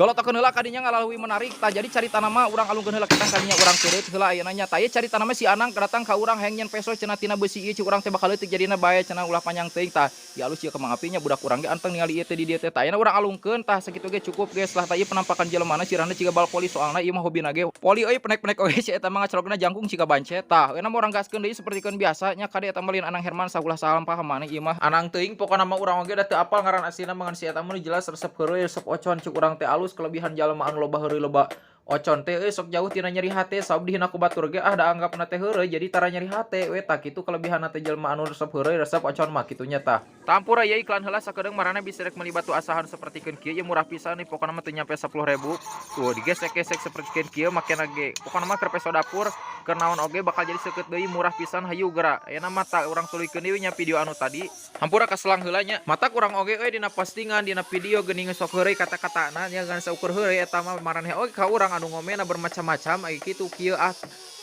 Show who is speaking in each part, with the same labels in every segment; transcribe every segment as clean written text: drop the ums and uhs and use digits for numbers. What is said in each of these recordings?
Speaker 1: Golotokeun heula kadinya ngalalui menarik. Tah, jadi caritana mah urang alungkeun heula kita kadinya, urang keureut heula ayeuna nya. Tah, ieu caritana mah si Anang datang ka urang, hayang nyieun peso cenah tina beusi ieu. Cik urang teh bakal leutik jadina bae cenah, ulah panjang teuing. Tah, ya alus ieu kembang apinya, budak urang ge anteng ningali ieu teh di dieu teh. Tah, ayeuna urang alungkeun. Tah, sakitu ge cukup, guys, lah. Tah, ieu penampakan jelemana, sirahna ciga bal voli, soalna ieu mah hobina ge voli euy, penek-penek oge si eta mah, ngacolokna jangkung ciga bancet. Tah, ayeuna mah urang gaskeun deui sapertikeun biasa nya. Kade, eta mah lain Anang Herman, ulah salah paham maneh ieu mah.
Speaker 2: Anang teuing pokona mah, urang oge da teu apal ngaran aslina mah, ngan si eta mah jelas resep heureuy, resep ocon. Cuk urang teh alus kelebihan jalma anu loba heureuy, loba ocon teh euy, sok jauh tina nyeri hate, sabab dihina ku batur ge ah da anggapna teh heureuy, jadi tara nyeri hate we. Tah, kitu kelebihanna teh jelema anu resep heureuy, resep ocon mah kitu nya. Tah, tampura ieu iklan heula sakedeung. Maraneh bisa rek meuli batu asahan sapertikeun kieu, ieu murah pisan nih, pokona mah teu nyampe 10.000. Tuh, digesek-gesek sapertikeun kieu makena ge, pokona mah keur peso dapur, keur naon oge bakal jadi seukeut deui, murah pisan. Hayu geura, ayeuna mah tah urang tuluykeun deui nya video anu tadi. Hampura kaselang heula nya. Matak urang oge euy dina postingan, dina video geuning sok heureuy kata-katana nya, ngan saukur heureuy eta mah. Maraneh oge ka urang anu ngomena bermacam-macam ai kitu kieu, ah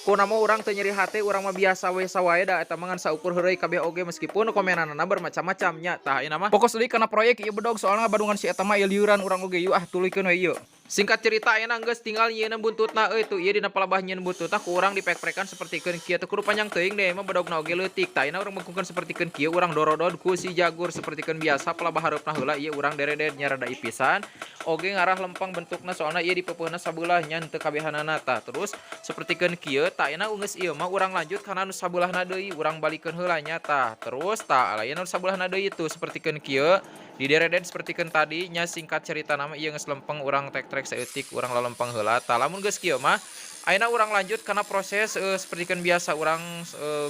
Speaker 2: kuna mah urang teu nyeri hate, urang mah biasa we sawae, da eta mah ngan saukur heureuy kabeh oge, meskipun komenanana bermacam-macam nya. Tah, ayeuna mah
Speaker 1: Fokus deui kana proyek ieu bedog, soalna badungan si eta mah ieu lieuran urang oge. Yuk ah, tuluykeun we ieu.
Speaker 2: Singkat cerita, ayeuna geus tinggal nyieun buntutna euy. Tuh, ieu dina palebah nyieun buntutna ku urang dipek-pekan sapertikeun kieu, teu kudu panjang teuing deh mah, bedogna oge leutik. Tah, ayeuna urang bengkungkeun sapertikeun kieu, urang dorodod ku si jagur sapertikeun biasa. Palebah hareupna heula ieu urang dereded nya, rada ipisan oge ngarah lempang bentukna, soalna ieu dipeupeuna sabelah nya, teu kabehanana. Tah, terus sapertikeun kieu. Tah, ayeuna geus ieu mah urang lanjut kana nu sabelahna deui, urang balikeun heula nya. Tah, terus tah ayeuna nu sabelahna deui tuh sapertikeun kieu, didereded sapertikeun tadi nya. Singkat cerita nama ieu geus lempeng, urang tek-trek saeutik, urang lalempeng heula. Tah, lamun geus kieu mah ayeuna urang lanjut kana proses sapertikeun biasa, urang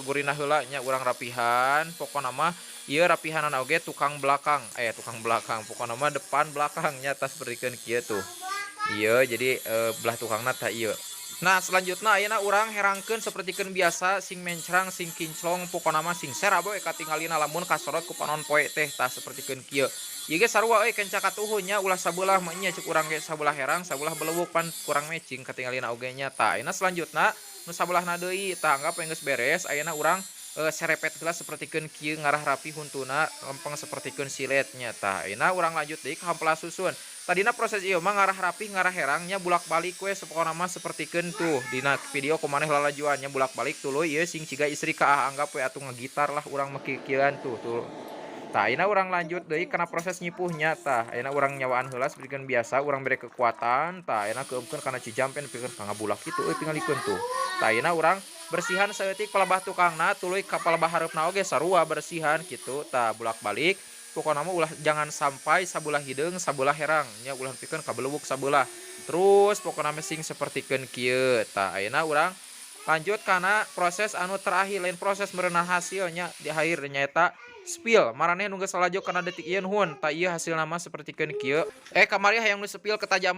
Speaker 2: gurina heula nya, urang rapihan. Pokona mah ieu rapihanana oge tukang belakang, eh, tukang belakang, pokona mah depan belakang nya. Tah, sapertikeun kieu tuh ieu, jadi belah tukangna. Tah, ieu. Nah, selanjutnya ayeuna urang herangkeun sapertikeun biasa, sing mencrang, sing kinclong, pokona mah sing serab we katingalina lamun kasorot ku panon poe teh. Tah, sapertikeun kieu. Ieu ge sarua euy, kenca katuhu nya, ulah sabelah mah nya. Cek urang ge sabelah herang, sabelah belewuk, pan kurang matching katingalina oge nya. Tah, ayeuna selanjutna nu sabelahna deui. Tah, anggap we geus beres, ayeuna urang serepet heula sapertikeun kieu, ngarah rapi huntuna, lempeng sapertikeun silet nya. Tah, ayeuna urang lanjut deui ka hampela susun. Tadina proses ieu mah ngarah rapi, ngarah herang nya, bulak-balik we sapokona mah, sapertikeun tuh dina video ku maneh lalajuan nya, bulak-balik tuluy ieu sing ciga istrika ah, anggap we atuh ngagitar lah urang mah kieu-kieuan tuh tuh. Tah, ayeuna urang lanjut deui kana proses nyipuhnya. Tah, ayeuna urang nyawaan heula sapertikeun biasa, urang bere kekuatan. Tah, ayeuna keumkeun kana cijampe nepikeun ka ngabulak kitu euy, tingalikeun tuh. Tah, ayeuna urang bersihan saeutik palebah tukangna, tuluy ka palebah hareupna oge sarua bersihan kitu. Tah, bulak-balik pokona mah, ulah jangan sampai sabelah hideung, sabelah herang nya, ulah nepikeun ka belewuk sabelah. Terus pokona mah sing sapertikeun kieu. Tah, ayeuna urang lanjut kana proses anu terakhir, lain proses meureunan hasilnya di akhir, nyaeta spill. Maraneh nu geus lalajo kana detik ieu, nuhun. Tah, ieu hasilna mah sapertikeun kieu. Eh, kamari hayang nu spill ketajaman.